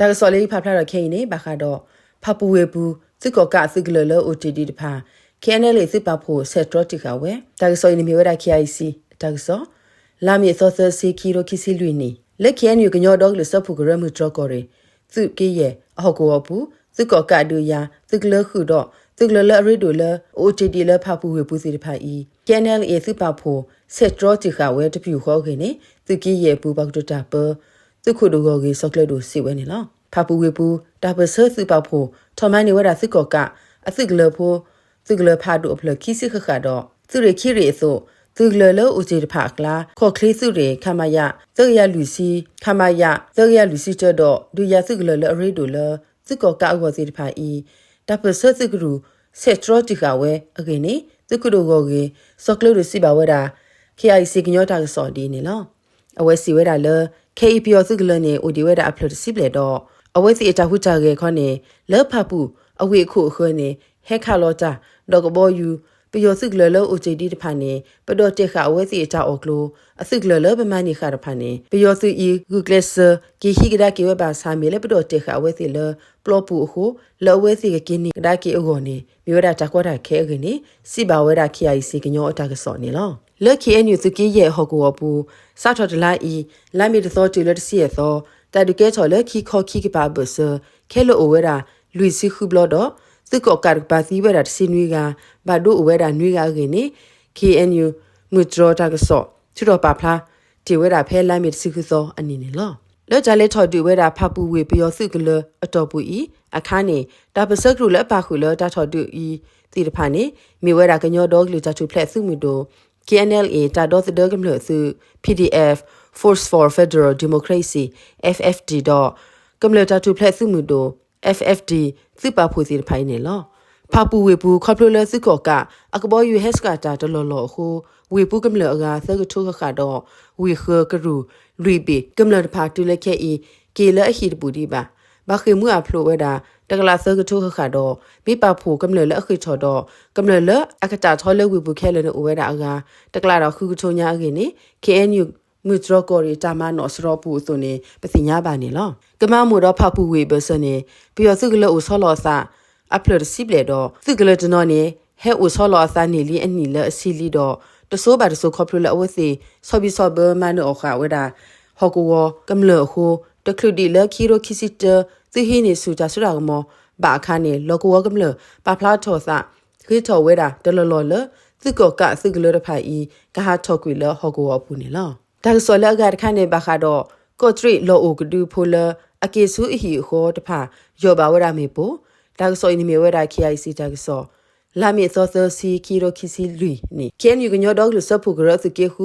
တၢ်ကစီၣ်လၢယဖးဖျါထီၣ်ခဲအံၤန့ၣ် ဘၣ်ဃးဒီး ဖၣ်ပူၤဝ့ၢ်ပူၤ သုးကီၣ်ကးအသုးကလၢၤလၢအိၣ်တ့ၢ်ဒံးတဖၣ် KNLA သုးပာ်ဖှိၣ် ဆဲးတြီတံာ်ဃာ်ဝဲ တၢ်ကစီၣ်အံၤန့ၣ်မ့ၢ်ဝဲဒၣ် KIC အတၢ်ကစီၣ် လါမ့ၤအသီသၢဆံ ခံကထိခံဆံလွံၢ်နံၣ် လၢ KNU ကညီဒီကလုာ်စၢဖှိၣ်ကရၢ မုၢ်တြီၢ်ကီၢ်ရ့ၣ် သုးက့ယဲၢ်အဟီၣ်ကဝီၤအပူၤ သုးကီၣ်ကးအဒုးယၤ သုးကလၢၤဃုာ်ဒီး သုးကလၢၤလၢအရ့ဒိၣ်လၢ အအိၣ်တ့ၢ်ဒံးလၢဖၣ်ပူၤဝ့ၢ်ပူၤသ့ၣ်တဖၣ်အံၤ KNLA သုးပာ်ဖှိၣ် ဆဲးတြီတံာ်ဃာ်ဝဲတပယူာ်ဃီအဂ့ၢ်န့ၣ် သုးက့ယဲၢ်အပူၤပှၤကတိၤတၢ်ပၢ သုးခိၣ်ဒိၣ်ဂီၢ်ဂ့ၢ် စီၤကျၢၤဒိၣ်စံးဝဲန့ၣ်လီၤ. ဖၣ်ပူၤဝ့ၢ်ပူၤ တၢ်ပၢၢ်ဆၢသုးပာ်ဖှိၣ် ထီၣ်မၤန့ၢ်ဝဲဒၣ်သုးကီၣ်ကး အသုးကလၢၤဖိ သုးကလၢၤဖးဒိၣ်အဖျၢၣ်ခံဆံဃၣ်ဃၣ်ဒီး သုးရ့ၣ်ခံရ့ၣ်အသိး သုးကလၢၤလၢအိၣ်တ့ၢ်တဖၣ်အကျါ ခီၣ်ချ့သုးရ့ၣ် ခမရ သၢကယၤလွံၢ်ဆံ ခမရ သၢကယၤလွံၢ်ဆံတၢဒီး ဒုးယၤသုးကလၢၤလၢအရ့ဒိၣ်လၢ သုးကီၣ်ကးအဂီၢ်သ့ၣ်တဖၣ်အံၤ တၢ်ပၢၢ်ဆၢသုးကရူၢ် ဆဲးတြီတံာ်ဃာ်ဝဲအဂ့ၢ်န့ၣ် သုးခိၣ်ဒိၣ်ဂီၢ်ဂ့ၢ် စီၤကျၢၤဒိၣ်စံးဘၣ်ဝဲဒၣ် KIC ကညီတၢ်ကစီၣ်ဒ်အံၤန့ၣ်လီၤ. အဝဲစံးဝဲဒၣ်လၢ ခဲအံၤပယီၤသုးကလၢၤန့ၣ် အိၣ်ဒံးဝဲဒၣ်အဖျၢၣ်တဆံဘျဲၣ်ဒီး အဝဲသ့ၣ်အတၢ်ဟူးတၢ်ဂဲၤခီန့ၣ် လၢဖၣ်ပူၤအဝ့ၢ်အခိၣ်အဃၢၤန့ၣ် ဟဲခးလီၤတၢ် ဒီးကဘီယူၤ ပယီၤသုးကလၢၤလၢအိၣ်တ့ၢ်ဒံးတဖၣ်န့ၣ် ပဒီၣ်တဲာ်ဃာ်အဝဲသ့ၣ်အတၢ်အီၣ်ကျိၤ အသုးကလၢၤလၢပမၤန့ၢ်ဃာ်တဖၣ်န့ၣ် ပယီၤသုးအံၤ ဂုာ်ကျဲးစၢး က့ၤဟံးကဒါက့ၤဝဲဘၣ်ဆၣ် မ့ၢ်လၢပဒီၣ်တဲာ်ဃာ်အဝဲသ့ၣ်လၢ ပျီပူၤအဃိ လၢအဝဲသ့ၣ်ကက့ၤန့ၢ်ကဒါက့ၤအဂီၢ်န့ၣ် မ့ၢ်ဝဲဒၣ်တၢ်ကီတၢ်ခဲအဂ့ၢ်န့ၣ် စံးဘၣ်ဝဲဒၣ် KIC ကညီအတၢ်ကစီၣ်န့ၣ်လီၤ. လၢ KNU သုးက့ယဲၢ်ဟီၣ်ကဝီၤအပူၤ စးထီၣ်တလါအံၤ လါမ့ၤတသီတုၤလၢတဆံယဲၢ်သီ တၢ်ဒုးကဲထီၣ်လၢခံခီခံကပၤအဘၢၣ်စၢၤ ခဲလၢာ်အိၣ်ဝဲဒၣ် လွံၢ်ဆံဃုဘျီဒီး သုးကီၣ်ကးတကပၤသံဝဲဒၣ်တဆံနွံဂၤ ဘၣ်ဒိအိၣ်ဝဲဒၣ်နွံဂၤအဂ့ၢ်န့ၣ် KNU မုၢ်တြီၢ်တၢ်ကစီၣ် ထုးထီၣ်ပာ်ဖျါ တ့ၢ်ဝဲဒၣ်ဖဲလါမ့ၤတဆံဃုသီအနံၤန့ၣ်လီၤ. လၢတၢ်လဲၤထီၣ်ဒုးဝဲဒၣ်ဖၣ်ပူၤဝ့ၢ်ပယီၤသုးကလၢၤအတီၢ်ပူၤအံၤ အခါန့ၣ် တၢ်ပၢၢ်ဆၢကရူၢ်လၢအပာ်ဃုာ်လၢတၢ်ထီၣ်ဒုးအံၤသ့ၣ်တဖၣ်န့ၣ် မ့ၢ်ဝဲဒၣ်ကညီဒီကလုာ်တၢ်ထူၣ်ဖျဲးသုးမုၢ်ဒိၣ် KNLA တၢ်ဒီသဒၢကမျၢၢ်အသုး PDF, Force for Federal Democracy, FFD ဒီး ကမျၢၢ်တၢ်ထူၣ်ဖျဲးသုးမုၢ်ဒိၣ် FFD သုးပာ်ဖှိၣ်သ့ၣ်တဖၣ်အံၤန့ၣ်လီၤ. ဖၣ်ပူၤဝ့ၢ်ပူၤ ခီဖျိလၢသုးကီၣ်ကး အကဘီယူၤဟဲစှၤတၢ်တလီၢ်လီၢ်အဃိ ဝ့ၢ်ပူၤကမျၢၢ်အဂၤသၢကထိဃၣ်ဃၣ်ဒီး ဝ့ၢ်ဃၢၤကရူၢ် လွံၢ်ဘ့ၣ် ကမျၢၢ်တဖၣ်တုၤလၢခဲအံၤ က့ၤလၢအဟံၣ်တဘူၣ်ဒံးဘၣ်. ဘၣ်ဃ့ၢ်မှံဟးဖျိးဝဲဒၣ် တကလးသၢကထိဃၣ်ဃၣ်ဒီး မ့ၢ်ပာ်ဖှိၣ်ကမျၢၢ်လၢအဃ့ၢ်ထီၣ်ဒီး ကမျၢၢ်လၢအကတၢ်ထီလၢဝ့ၢ်ပူၤခဲလၢာ်န့ၣ်အိၣ်ဝဲဒၣ်အဂၤ တကလးဒီးဃုကထိညါအဂ့ၢ်န့ၣ် KNU မုၢ်တြီၢ်ကီၢ်ရ့ၣ်တၢ်မၤနီၣ်စရီပူၤအသိးန့ၣ် ပသ့ၣ်ညါဘၣ်န့ၣ်လီၤ. ကမၤမိၢ်ဒီးဖၣ်ပူၤဝ့ၢ်အဘၢၣ်စၢၤန့ၣ် ပယီၤသုးကလၢၤအိၣ်ဆီလီၤအသး အဖျၢၣ်တဆံဘျဲၣ်ဒီး သုးကလၢၤတနီၤန့ၣ် ဟဲအိၣ်ဆီလီၤအသးန့ၢ်လံအနံၣ်လၢအဆံလံဒီး တစိၤဘၣ်တစိၤခီဖျိလၢအဝဲသ့ၣ် ဆီၣ်ဘံၣ်ဆီၣ်ဘၢမၤနၢၤအီၣ်ဃာ်ဝဲဒၣ် ဟီၣ်ကဝီၤကမျၢၢ်အဃိ တချုးဒံးလၢခံကထိခံဆံတၢ သုးဟံးန့ၢ်ဆူၣ်တၢ်စိတၢ်ကမီၤဘၣ်အခါန့ၣ် လီၢ်ကဝီၤကမျၢၢ် ပာ်ဖျါထီၣ်သး ဃ့ထီၣ်ဝဲဒၣ်တလီၢ်လီၢ်လၢ သုးကီၣ်ကးအသုးကလၢၤတဖၣ်အံၤ ကဟးထီၣ်ကွံာ်လၢဟီၣ်ကဝီၤအပူၤန့ၣ်လီၤ. တၢ်ကစီၣ်လၢအဂၤတခါန့ၣ် ဘၣ်ဃးဒီး ကီးတရံးလီၢ်အိၣ်ကဒုဖိလၢ အက့ၤဆူအဟံၣ်အဃီတဖၣ် ယီၢ်ဘၣ်ဝဲဒၣ်မ့ၣ်ပိၢ်, တၢ်ကစီၣ်အံၤန့ၣ်မ့ၢ်ဝဲဒၣ် KIC တၢ်ကစီၣ် လါမ့ၤအသီသၢဆံ ခံကထိခံဆံလွံၢ်နံၣ် KNU ကညီဒီကလုာ်စၢဖှိၣ်ကရၢအသုးက့ဃု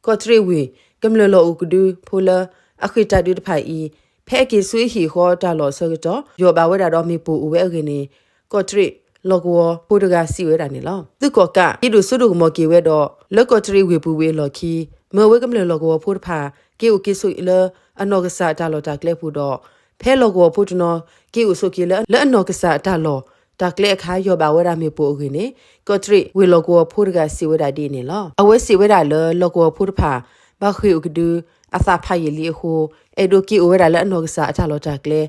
ကီးတရံးဝ့ၢ် ကမျၢၢ်လီၢ်အိၣ်ကဒုဖိလၢ အဃ့ၢ်တၢ်ဒုးတဖၣ်အံၤ ဖဲအက့ၤဆူအဟံၣ်အဃီတၢ်လီၢ်အဆၢကတီၢ် ယီၢ်ဘၣ်ဝဲဒၣ်ဒီးမ့ၣ်ပိၢ်အိၣ်ဝဲအဂ့ၢ်န့ၣ် ကီးတရံးလီၢ်ကဝီၤဖိတဂၤစံးဝဲဒၣ်န့ၣ်လီၤ. သုးကီၣ်ကး က့ၤဒိၣ်စိဒိၣ်ကမီၤက့ၤဝဲဒီး လၢကီးတရံးဝ့ၢ်ပူၤဝံၤအလီၢ်ခံ မၢဝဲကမျၢၢ်လီၢ်ကဝီၤဖိတဖၣ် က့ၤအိၣ်က့ၤဆိးလၢအနီၢ်ကစၢ်အတၢ်လီၢ်တၢ်ကျဲပူၤဒီး ဖဲလီၢ်ကဝီၤဖိတနီၤ က့ၤအိၣ်ဆိးက့ၤလၢ လၢအနီၢ်ကစၢ်အတၢ်လီၢ်တၢ်ကျဲအခါ ယီၢ်ဘၣ်ဝဲဒၣ်မ့ၣ်ပိၢ်အဂ့ၢ်န့ၣ် ကီးတရံးဝ့ၢ်လီၢ်ကဝီၤဖိတဂၤစံးဝဲဒၣ်ဒ်န့ၣ်လီၤ. အဝဲစံးဝဲဒၣ်လၢလီၢ်ကဝီၤဖိတဖၣ် ဘၣ်ဃ့ၢ်အိၣ်ကဒု အသးဖးယံာ်လံအဃိ အဲၣ်ဒိးက့ၤအိၣ်ဝဲဒၣ်လၢအနီၢ်ကစၢ်အတၢ်လီၢ်တၢ်ကျဲလံ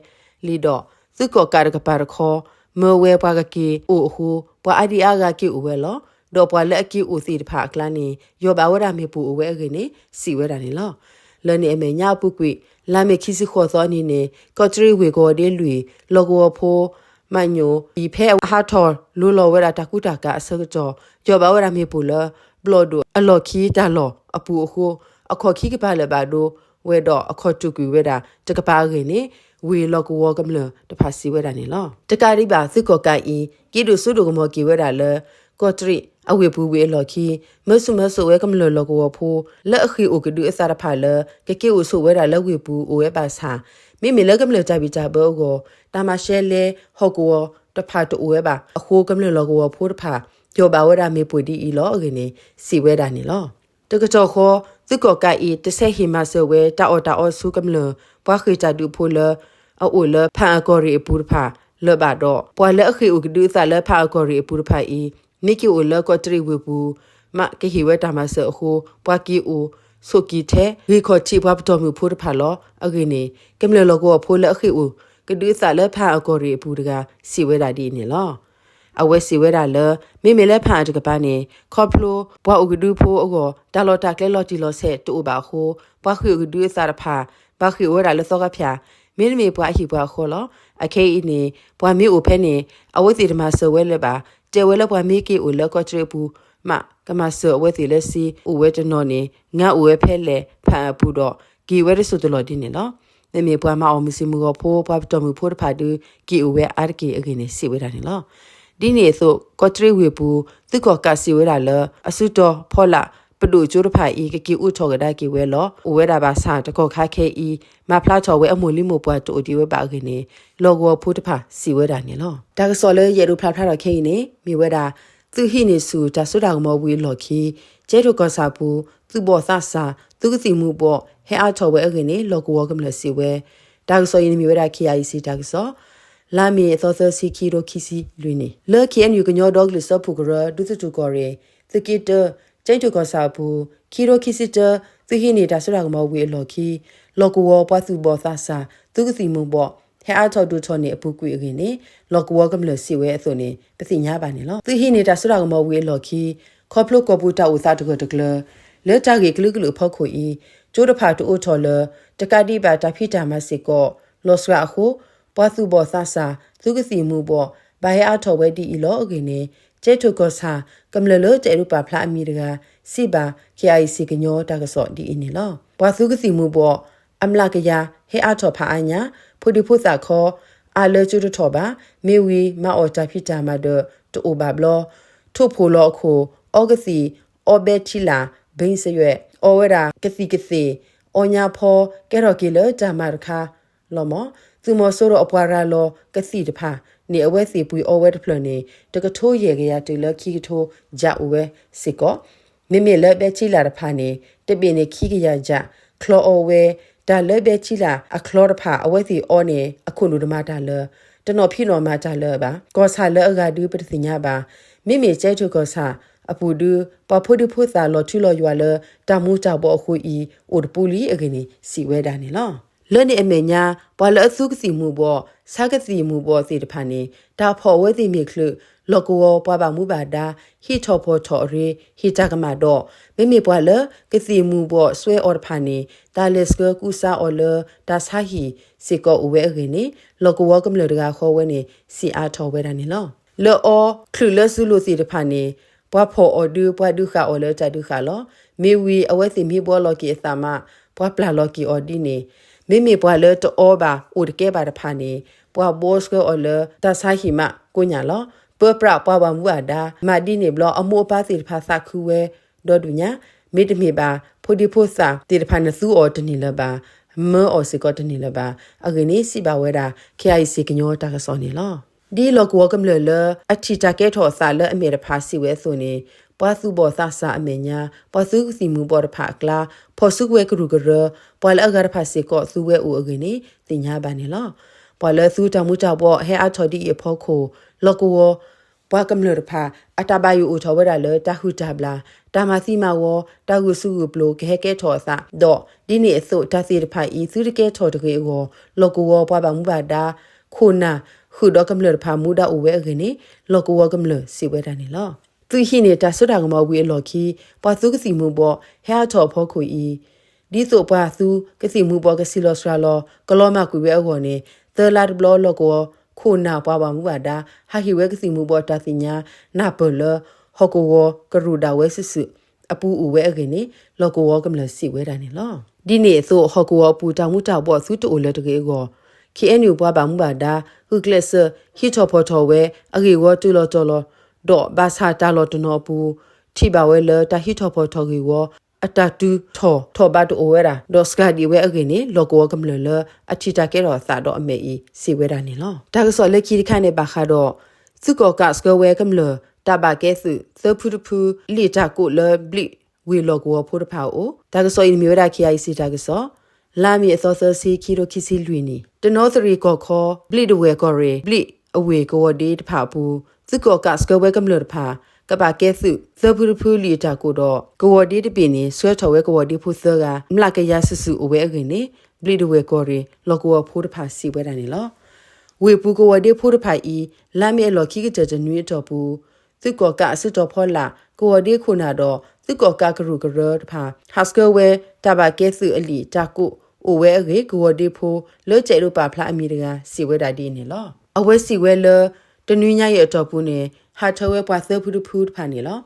ဒီး သုးကီၣ်ကးတကပၤတခီ မၢဝဲပှၤကက့ၤအိၣ်အဃိ ပှၤအါဒံအါဂၤက့ၤအိၣ်ဝဲလီၤ. ဒီးပှၤလၢအက့ၤအိၣ်သ့ၣ်တဖၣ်အကျါန့ၣ် ယီၢ်ဘၣ်ဝဲဒၣ်မ့ၣ်ပိၢ်အိၣ်ဝဲအဂ့ၢ်န့ၣ် စံးဝဲဒၣ်န့ၣ်လီၤ. လၢန့ၣ်အမဲာ်ညါအပူၤကွံာ် လါမ့ၤခံဆံဃိးသီအနံၤန့ၣ် ကီးတရံးဝ့ၢ်ကဝီၤဒ့လွံၢ် လီၢ်ကဝီၤဖိ မညိၣ် အံၤဖဲအဟးထီၣ်လိလီၤဝဲဒၣ်တၢ်ကူတၢ်ကၤအဆၢကတီၢ် ယီၢ်ဘၣ်ဝဲဒၣ်မ့ၣ်ပိၢ်လၢ ဘျီၣ်ဒိၣ်အလီၢ်ခံတၢ်လီၢ်အပူၤအဃိ အခီၣ်ခံကပၤလၢာ်ဘၣ်ဒိဝဲဒီး အခီၣ်တူာ်ကွံာ်ဝဲဒၣ်တကပၤအဂ့ၢ်န့ၣ် ဝ့ၢ်လီၢ်ကဝီၤကမျၢၢ်တဖၣ်စံးဝဲဒၣ်န့ၣ်လီၤ. တကးဒံးဘၣ် သုးကီၣ်ကးအံၤ က့ၤဒိၣ်စိဒိၣ်ကမီၤက့ၤဝဲဒၣ်လၢ ကီးတရံးအဝ့ၢ်ပူၤဝံၤအလီၢ်ခံ မၢဆူၣ်မၢစိးဝဲကမျၢၢ်လီၢ်ကဝီၤဖိ လၢအဃ့ၢ်အိၣ်ကဒုအသးတဖၣ်လၢ ကက့ၤအိၣ်ဆိးဝဲဒၣ်လၢဝ့ၢ်ပူၤအိၣ်ဝဲဘၣ်ဆၣ် မ့မ့ၢ်လၢကမျၢၢ်တၢ်ဘံၣ်တၢ်ဘၢအဂီၢ် တၢ်မၤရှဲလဲဟီၣ်ကဝီၤတဖၣ်တအိၣ်ဝဲဘၣ်အဃိ ကမျၢၢ်လီၢ်ကဝီၤဖိတဖၣ် ယီၢ်ဘၣ်ဝဲဒၣ်မ့ၣ်ပိၢ်ဒ်အံၤလီၤအဂ့ၢ်န့ၣ် စံးဝဲဒၣ်န့ၣ်လီၤ. တကတီၢ်ဃီ သုးကီၣ်ကးအံၤ တဆဲးဟ့ၣ်မၤစၢၤဝဲ တၢ်အီၣ်တၢ်အီဆူကမျၢၢ် ပှၤဃ့ၢ်တၢ်ဒုးဖိလၢ အအိၣ်လၢဖၣ်အၣ်ကီၢ်ရ့ၣ်အပူၤတဖၣ်လၢၤဘၣ်ဒီး ပှၤလၢအဃ့ၢ်အိၣ်ကဒုအသးလၢဖၣ်အၣ်ကီၢ်ရ့ၣ်အပူၤတဖၣ်အံၤ မ့ၢ်က့ၤအိၣ်လၢကီးတရံးဝ့ၢ်ပူၤ မးကဟ့ၣ်ဝဲတၢ်မၤစၢၤအဃိ ပှၤက့ၤအိၣ် ဆိးက့ၤထဲ ဂ့ၢ်ခီၣ်ထံးပှၤပတီၢ်မုၢ်ဖိတဖၣ်လီၤ. အဂ့ၢ်န့ၣ် ကမျၢၢ်လီၢ်ကဝီၤဖိလၢအဃ့ၢ်အိၣ်ကဒုအသးလၢဖၣ်အၣ်အကီၢ်ရ့ၣ်အပူၤတဂၤ စံးဝဲဒၣ်ဒ်အံၤန့ၣ်လီၤ. အဝဲစံးဝဲဒၣ်လၢ မ့မ့ၢ်လၢဖၣ်အၣ်တကပၤန့ၣ် ခီဖျိပှၤအိၣ်ကဒုဖိအဂီၢ် တၢ်လီၢ်တၢ်ကျဲလီၤတံၢ်လီၤဆဲးတအိၣ်ဘၣ်အဃိ ပှၤဃ့ၢ်အိၣ်ကဒုအသးတဖၣ် ဘၣ်ဃ့ၢ်အိၣ်ဝဲဒၣ်လၢသီခါဖၠၣ် မ့တမ့ၢ်ပှၤအဟံၣ်ပှၤအဃီလီၤ. အခဲအံၤန့ၣ် ပှၤမ့ၢ်အိၣ်ဖဲန့ၣ် အဝဲသ့ၣ်တမၤစၢၤဝဲလၢၤဘၣ်. တဲဝဲလၢပှၤမ့ၢ်က့ၤအိၣ်လၢကီၢ်တရံးအပူၤမး ကမၤစၢၤအဝဲသ့ၣ်လၢစ့ အိၣ်ဝဲတနီၤန့ၣ် ငါအိၣ်ဝဲဖဲလဲၣ်ဖၣ်အၣ်အပူၤဒီး က့ၤဝဲတစိၢ်တလီၢ်ဒ်န့ၣ်လီၤ. မ့မ့ၢ်ပှၤမၤအီၣ်မုၢ်ဆ့ၣ်မုၢ်ဂီၤဖိ ပှၤပတီၢ်မုၢ်ဖိတဖၣ်ဒုး က့ၤအိၣ်ဝဲအါတက့ၢ်အဂ့ၢ်န့ၣ် စံးဝဲဒၣ်န့ၣ်လီၤ. ဒ်န့ၣ်အသိး ကီၢ်တရံးဝ့ၢ်ပူၤ သုးကီၣ်ကးစံးဝဲဒၣ်လၢ အစုတီၤဖီလာ် ပဒိၣ်ကၠိတဖၣ်အံၤ ကက့ၤအိၣ်ထီၣ်ကဒါက့ၤဝဲလီၤ. အိၣ်ဝဲဒၣ်ဘၣ်ဆၣ်တကီၢ်ခါခဲအံၤ မၤဖျါထီၣ်ဝဲအမိၢ်လံမိၢ်ပှၢ်တအိၣ်ဒံးဝဲဘၣ်အဂ့ၢ်န့ၣ် လီၢ်ကဝီၤဖိတဖၣ်စံးဝဲဒၣ်န့ၣ်လီၤ. တၢ်ကစီၣ်လၢယအဲၣ်ဒိးဖျါဖျါထီၣ်ခဲအံၤန့ၣ် မ့ၢ်ဝဲဒၣ် သုးဟံးန့ၢ်ဆူၣ်တၢ်စိတၢ်ကမီၤဝံၤအလီၢ်ခံ ကၠဲးထိၣ်ကီၢ်ဆၣ်အပူၤ သုးဘီၣ်သးစၢ် သုးကသံၣ်မူၤဘှီး ဟဲအါထီၣ်ဝဲအဂ့ၢ်န့ၣ် လီၢ်ကဝီၤကမျၢၢ်စံးဝဲ. တၢ်ကစီၣ်အံၤန့ၣ်မ့ၢ်ဝဲဒၣ် ခ့ၣ်အါအံၣ်စံၣ် တၢ်ကစီၣ် လါမ့ၤအသီသၢဆံ ခံကထိခံဆံလွံၢ်နံၣ် လၢ ခ့ၣ်အဲၣ်ယူၣ် ကညီဒီကလုာ်စၢဖှိၣ်ကရၢ ဒူသထူၣ်ကီၢ်ရ့ၣ် သုးက့တၢ ကၠဲးထိၣ်ကီၢ်ဆၣ်အပူၤ ခံကထိခံဆံတၢ သုးဟံးန့ၢ်တၢ်စိတၢ်ကမီၤဝံၤအလီၢ်ခံ လီၢ်ကဝီၤပှၤသူၣ်ဘီၣ်သးစၢ် သုးကသံၣ်မူၤဘှီး ဟဲအါထီၣ်ဒိၣ်ထီၣ်န့ၢ်အပူၤကွံာ်အဂ့ၢ်န့ၣ် လီၢ်ကဝီၤကမျၢၢ်စံးဝဲအသိးန့ၣ် ပသ့ၣ်ညါဘၣ်န့ၣ်လီၤ. သုးဟံးန့ၢ်တၢ်စိတၢ်ကမီၤဝံၤအလီၢ်ခံ ခီဖျိကီၢ်ပူၤတၢ်အိၣ်သးတဂၢၢ်တကျၢၤ လၢတၢ်ဂ့ၢ်ကလုာ်ကလုာ်အဖီခိၣ်အံၤ ကၠိတဖၣ်တအိၣ်ထီၣ်လၢၤ တကးဒံးဘၣ်တၢ်ဖံးတၢ်မၤစ့ၢ်ကီး လီၤစှၤအဃိ ပှၤသူၣ်ဘီၣ်သးစၢ် သုးကသံၣ်မူၤဘှီး ဘၣ်ဟဲအါထီၣ်ဝဲဒ်အံၤလီၤအဂ့ၢ်န့ၣ် ကၠဲးထိၣ်ကီၢ်ဆၣ် ကမျၢၢ်လၢတအဲၣ်ဒိးပာ်ဖျါအမံၤတဂၤ စံးဘၣ် ခ့ၣ်အါအံၣ်စံၣ် ကညီတၢ်ကစီၣ်ဒ်အံၤန့ၣ်လီၤ. ပှၤသုးကသံၣ်မူၤဘှီး အမျးကယၤ ဟဲအါထီၣ်ဖးအါညါ ဖိဒံဖိသၣ်ခီ အါလၢကၠိတထီၣ်ဘၣ် မ့ၢ်ဝံၤမၤအီၣ်တၢ်ဖံးတၢ်မၤဒီးတအိၣ်ဘၣ်ဘျီ ထိၣ်ဖိလီၤအခိၣ် အီကသံၣ် အီဘဲထံလာ် ဘ့ၣ်စရွဲၣ် အီဝဲဒၣ်ကသံၣ်ကသ့ၣ် အီညါဖီ ကဲထီၣ်က့ၤလၢတၢ်မၤတခါ လီၤမး. သုးမီၤစိရိၤအပှၤရၤလီၤကသံၣ်တဖၣ်န့ၣ် အဝဲသ့ၣ်ပှ့ၤအီဝဲတဖျၢၣ်န့ၣ် တကထိယဲၢ်ကယၤတုၤလၢခံကထိယၤအိၣ်ဝဲစ့ၢ်ကီး မ့မ့ၢ်လၢဘဲထံလာ်တဖၣ်န့ၣ် တဘ့ၣ်န့ၣ်ခံကယၤယၤ ချီအီဝဲ တၢ်လၢဘဲထံလာ်အချီတဖၣ် အဝဲသ့ၣ်အီန့ၣ် အခိၣ်နူာ်တမၤတၢ်လၢၤ တနီၤဖံးနီၤမၤတၢ်လၢၤဘၣ်. ကီၢ်ဆၣ်လၢအဂၤဒုးပတသ့ၣ်ညါဘၣ်. မ့မ့ၢ်ကၠဲးထိၣ်ကီၢ်ဆၣ်အပူၤဒုး ပှၤဖိဒံဖိသၣ်လီၤထူလီၤယွၤလၢတၢ်မူၤတၢ်ဘှီးအဃိအံၤ အိၣ်တပူၤလံအဂ့ၢ်န့ၣ် စံးဝဲဒၣ်န့ၣ်လီၤ. လၢန့ၣ်အမဲာ်ညါ ပှၤလၢအသူကသံၣ်မူၤဘှီး ဆါကသံၣ်မူၤဘှီးသ့ၣ်တဖၣ်န့ၣ် တၢ်ဖီၣ်အဝဲသ့ၣ်မ့ၢ်ချုး လီၢ်ကဝီၤပှၤဘၣ်မူဘၣ်ဒါ ဟံးထီၣ်ဖီၣ်ထီၣ်အရ့ ဟ့ၣ်တၢ်ကမၣ်ဒီး မ့မ့ၢ်ပှၤလၢကသံၣ်မူၤဘှီးစွဲအီၤတဖၣ်န့ၣ် တၢ်လဲၤဆှၢကူစါအီၤလၢတၢ်ဆါဟံၣ်စ့ၢ်ကီးအိၣ်ဝဲအဂ့ၢ်န့ၣ် လီၢ်ကဝီၤကမျၢၢ်တဂၤဃီဝဲန့ၣ် စံးအါထီၣ်ဝဲဒၣ်န့ၣ်လီၤ. လၢအီချုးလၢစုလိၤသ့ၣ်တဖၣ်န့ၣ် ပှၤဖီၣ်အီၤဒုး ပှၤဒုးဃာ်အီၤလၢတၢ်ဒုးဃာ်လီၤ. မ့ၢ်ဝံၤအဝဲသ့ၣ်မ့ၢ်ဘှီလီၤက့ၤအသးမး ပှၤပျၢ်လီၤက့ၤအီၤဒ်န့ၣ် မ့မ့ၢ်ပှၤလၢတအီဘၣ်အိၣ်တကဲဘၣ်တဖၣ်န့ၣ် ပှၤဘှီဆှၢအီၤလၢတၢ်ဆါဟံၣ်မးကိးညါလီၤ. ပၢပြးပှၤဘၣ်မူဘၣ်ဒါ မၤဒ်န့ၣ်ဘျီ အမိၢ်အပၢ်သ့ၣ်တဖၣ်သးခုဝဲဒီဒူၣ်ညါ မ့တမ့ၢ်ဘၣ် ဖိဒံဖိသၣ်သ့ၣ်တဖၣ်န့ၣ်သူအီၤတန့ၢ်လၢၤဘၣ် မၢအီၤစ့ၢ်ကီးတန့ၢ်လၢၤဘၣ်. အဂ့ၢ်န့ၣ် စံးဘၣ်ဝဲဒၣ် ခ့ၣ်အါအံၣ်စံၣ် ကညီတၢ်ကစီၣ်န့ၣ်လီၤ. ဒ်လီၢ်ကဝီၤကမျၢၢ်လၢအထံၣ်တၢ်ကဲထီၣ်အသးလၢအမဲာ်တဖၣ်စံးဝဲအသိးန့ၣ် ပှၤသူၣ်ဘီၣ်သးစၢ်အမဲာ်ညါ ပှၤသုကသံၣ်မူၤဘှီးတဖၣ်အကျါ ဖီၣ်စုကဝဲၤကရူၢ်ကရၢ ပှၤလၢအဂၤတဖၣ်စ့ၢ်ကီးသူဝဲအိၣ်အဂ့ၢ်န့ၣ် သ့ၣ်ညါဘၣ်န့ၣ်လီၤ. ပှၤလၢအသူတၢ်မူၤတၢ်ဘှီးဟဲအါထီၣ်ဒ်အံၤအဖီခိၣ် လီၢ်ကဝီၤ ပှၤကမျၢၢ်တဖၣ် အတၢ်ဘၣ်ယိၣ်အိၣ်ထီၣ်ဝဲဒၣ်လၢ တၢ်ဟုၣ်တၢ်ဘျၣ် တၢ်မၤသံမၤဝီ တၢ်ဂုာ်ဆူၣ်ဂုာ်ပျိၤ ကဟဲကဲထီၣ်အသး ဒီးဒ်န့ၣ်အသိး တၢ်သ့ၣ်တဖၣ်အံၤ သုတကဲထီၣ်တဂ့ၤအဂီၢ် လီၢ်ကဝီၤပှၤဘၣ်မူဘၣ်ဒါ ခိၣ်နၢ် ဃုာ်ဒီးကမျၢၢ်တဖၣ်မူဒါအိၣ်ဝဲအဂ့ၢ်န့ၣ် လီၢ်ကဝီၤကမျၢၢ်စံးဝဲဒၣ်န့ၣ်လီၤ. သုးဟံးန့ၢ်တၢ်စိတၢ်ကမီၤဝံၤအလီၢ်ခံ ပှၤသုကသံၣ်မူၤဘှီး ဟဲအါထီၣ်အဖီခိၣ်အံၤ ဒ်သိးပှၤသုကသံၣ်မူၤဘှီးကဆံးလီၤစှၤလီၤ ကလီၤမၢ်ကွံာ်ဝဲအဂီၢ်န့ၣ် သၢလါတဘျီ လီၢ်ကဝီၤခိၣ်နၢ်ပှၤဘၣ်မူဘၣ်ဒါ ဟးဟ့ၣ်ဝဲကသံၣ်မူၤဘှီးတၢ်သ့ၣ်ညါ နၢ်ပၢၢ်လၢ ဟီၣ်ကဝီၤကရူၢ်ဒၣ်ဝဲစုာ်စုာ်အပူၤအိၣ်ဝဲအဂ့ၢ်န့ၣ် လီၢ်ကဝီၤကမျၢၢ်စံးဝဲဒၣ်န့ၣ်လီၤ. ဒ်န့ၣ်အသိး ဟီၣ်ကဝီၤအပူၤတၢ်မူၤတၢ်ဘှီးသုတအိၣ်လၢၤတဂ့ၤအဂီၢ် ခ့ၣ်အဲၣ်ယူၣ်ပှၤဘၣ်မူဘၣ်ဒါ ဂုာ်ကျဲးစၢးဟံးထီၣ်ဖီၣ်ထီၣ်ဝဲ အဂ့ၢ်ဝီတုၤလီၤတီၤလီၤ ဒီးဘၣ်ဆၣ်တၢ်လီၢ်တနီၤအပူၤ ထံၣ်ဘၣ်ဝဲလၢတၢ်ဟံးထီၣ်ဖီၣ်ထီၣ်ဂ့ၢ်ဝီ အတၢ်တုၤထီၣ်ထီၣ်ဘးတအိၣ်ဝဲဒၣ် ဒီးစှၤဒံးဝဲအဂ့ၢ်န့ၣ် လီၢ်ကဝီၤကမျၢၢ်လၢအထံၣ်တၢ်ကဲထီၣ်အသးဒီးအမဲာ်အံၤ စံးဝဲဒၣ်န့ၣ်လီၤ. တၢ်ကစီၣ်လၢခံတခါန့ၣ် ဘၣ်ဃးဒီး သုးကီၣ်ကးဆှၢဝဲကမျၢၢ်တၢ်ဘၣ်ကဲသုး သၢဖုတဖု လံာ်တၢ်ကိးလၢဘျံးဝ့ၢ်လီၢ်ကဝီၤဖိတဖၣ်အအိၣ် တၢ်ကစီၣ်အံၤန့ၣ်မ့ၢ်ဝဲဒၣ် ခ့ၣ်အါအံၣ်စံၣ် တၢ်ကစီၣ် လါမ့ၤအသီသၢဆံ ခံကထိခံဆံလွံၢ်နံၣ် တနီသရံၣ်ကီၢ်ခီ ဘျံးတဝဲၢ်ကီၢ်ရ့ၣ် ဘျံးအဝ့ၢ်ကဝီၤဒ့တဖၣ်အပူၤ သုးကီၣ်ကးဆှၢဝဲကမျၢၢ်တဖၣ် ကဘၣ်ကဲသုး သၢဖုတဖုလံာ်အတၢ်ကိးဒီး ကဝီၤဒ့တဘ့ၣ်န့ၣ် ဆှၢထီၣ်ဝဲကဝီၤဒ့ဖိသၢဂၤ မျးကယၤစုာ်စုာ်အိၣ်ဝဲအဂ့ၢ်န့ၣ် ဘျံးဒဝဲၢ်ကီၢ်ရ့ၣ် လီၢ်ကဝီၤဖိတဖၣ်စံးဝဲဒၣ်န့ၣ်လီၤ. ဝ့ၢ်ပူၤကဝီၤဒ့ဖိတဖၣ်အံၤ လါမ့ၤအလီၢ်ခံကတၢၢ်တနွံအတီၢ်ပူၤ သုးကီၣ်ကးအစုတီၤဖီလာ် ကဝီၤဒ့ခိၣ်နၢ်ဒီး သုးကီၣ်ကးကရူၢ်ကရၢတဖၣ် ဟးဆှၢဝဲတၢ်ဘၣ်ကဲသုးအလံာ်တၢ်ကိးအိၣ်ဝဲအဂ့ၢ် ကဝီၤဒ့ဖိလၢတအဲၣ်ဒိးပာ်ဖျါအမံၤတဂၤ စံးဝဲဒၣ်ဒ်အံၤန့ၣ်လီၤ. အဝဲစံးဝဲလၢ တနွံညါအံၤအတီၢ်ပူၤန့ၣ် ဟးထၢဝဲပှၤသၢဖုတဖုတဖၣ်န့ၣ်လီၤ.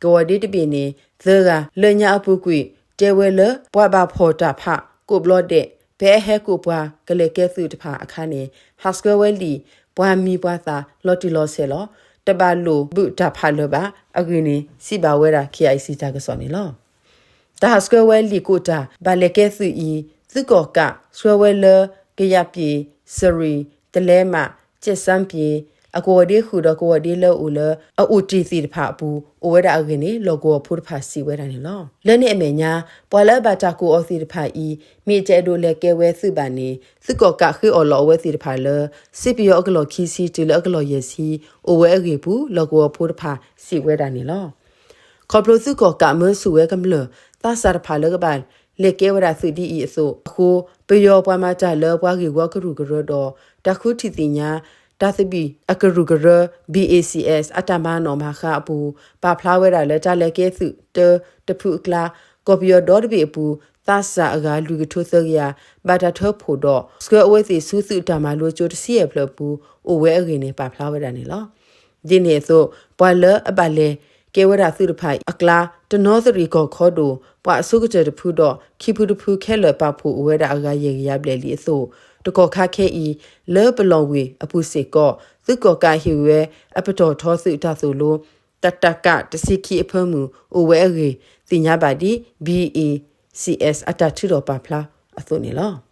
ကဝီၤဒ့တဘ့ၣ်န့ၣ် သၢဂၤ လၢညါအပူၤကွံာ် တဲဝဲလၢ ပှၤဘၣ်ဖီၣ်တၢ်ဖးကိးဘျီဒဲး ပအဲၣ်ဟဲကိးပှၤကလဲၤကဲသုးတဖၣ်အခါန့ၣ် ဟးဆှၢဝဲလံာ် ပှၤမံၤပှၤသၣ်လီၤတံၢ်လီၤဆဲးလီၤ. တဘၣ်လိာ်ဘုးတၢ်ဖးလၢၤဘၣ်အဂ့ၢ်န့ၣ် စံးဘၣ်ဝဲဒၣ် KIC တၢ်ကစီၣ်န့ၣ်လီၤ. တၢ်ဟးဆှၢဝဲလံာ်ကိးတၢ် ဘၣ်လဲၤကဲသုးအံၤ သုးကီၣ်ကး ဆှၢဝဲလၢ ကယးပျ့ၤ, စရံၣ်, တလဲမး, ကၠဲးစၣ်ပျ့ၤ အကဝီၤဒ့ဃုာ်ဒီးကဝီၤဒ့လၢအအိၣ်လၢ အအိၣ်တ့ၢ်သ့ၣ်တဖၣ်အပူၤ အိၣ်ဝဲဒၣ်အဂ့ၢ်န့ၣ် လီၢ်ကဝီၤဖိတဖၣ်စံးဝဲဒၣ်န့ၣ်လီၤ. လၢန့ၣ်အမဲာ်ညါ ပှၤလၢအဘၣ်တၢ်ကိးအီၤသ့ၣ်တဖၣ်အံၤ မ့ၢ်တအဲၣ်ဒိးလဲၤကဲဝဲသုးဘၣ်န့ၣ် သုးကီၣ်ကးဃ့အီၣ်လီၤအဝဲသ့ၣ်တဖၣ်လၢ စ့ပယီၤအကလီၢ်ခံဆံတုၤလၢအကလီၢ်ယဲၢ်ဆံ အိၣ်ဝဲအဂ့ၢ်အပူၤ လီၢ်ကဝီၤဖိတဖၣ်စံးဝဲဒၣ်န့ၣ်လီၤ. ခီဖျိသုးကီၣ်ကးမၢဆူၣ်ဝဲကမျၢၢ် သးစၢ်တဖၣ်လၢကဘၣ်လဲၤကဲဝဲဒၣ်သုးဒ်အံၤအသိးအဃိ ပယီၤပှၤမၤတၢ်လၢပှၤဂ့ၢ်ဝီကရူၢ်ကရၢဒီး တၢ်ဃုထံၣ်သ့ၣ်ညါ တၢ်သဘံၣ်အကရူၢ်ကရၢ BACS အတၢ်မၤနီၣ်မၤဃါအပူၤ ပာ်ဖျါဝဲဒၣ်လၢတၢ်လဲၤကဲသုးတၢတဖုအကျါ ကီၢ်ပယီၤဒီတဘ့ၣ်အပူၤ သးစၢ်အဂၤလွံၢ်ကထိသၢကယၤ ဘၣ်တၢ်ထၢဖှိၣ်ဒီး ဆှၢအဝဲသ့ၣ်ဆူသုးတၢ်မၤလိကၠိတဆံယဲၢ်ဖျၢၣ်အပူၤ အိၣ်ဝဲအဂ့ၢ်န့ၣ် ပာ်ဖျါဝဲဒၣ်န့ၣ်လီၤ. ဒ်န့ၣ်အသိး ပှၤလၢအဘၣ်လဲၤကဲဝဲဒၣ်သုးတဖၣ်အံၤအကျါ တနီသရံၣ်ကီၢ်ခီဒိၣ် ပှၤအဆိကတၢၢ်တဖုဒီး ခံဖုတဖုခဲလၢာ်ပာ်ဖှိၣ်အိၣ်ဝဲဒၣ်အဂၤယဲၢ်ကယၤဘျဲၣ်လံအသိး တကီၢ်ခါခဲအံၤ လၢပလီၢ်ဝ့ၢ်အပူၤစ့ၢ်ကီး သုးကီၣ်ကးဟ့ၣ်ဝဲအပတီၢ်ထီသုးတၢ်သိၣ်လိ တၢ်တကးတဆံခံအဖၢမုၢ် အိၣ်ဝဲအဂ့ၢ် သ့ၣ်ညါဘၣ်ဒ် BACS အတၢ်ထုးထီၣ်ပာ်ဖျါအသိးန့ၣ်လီၤ.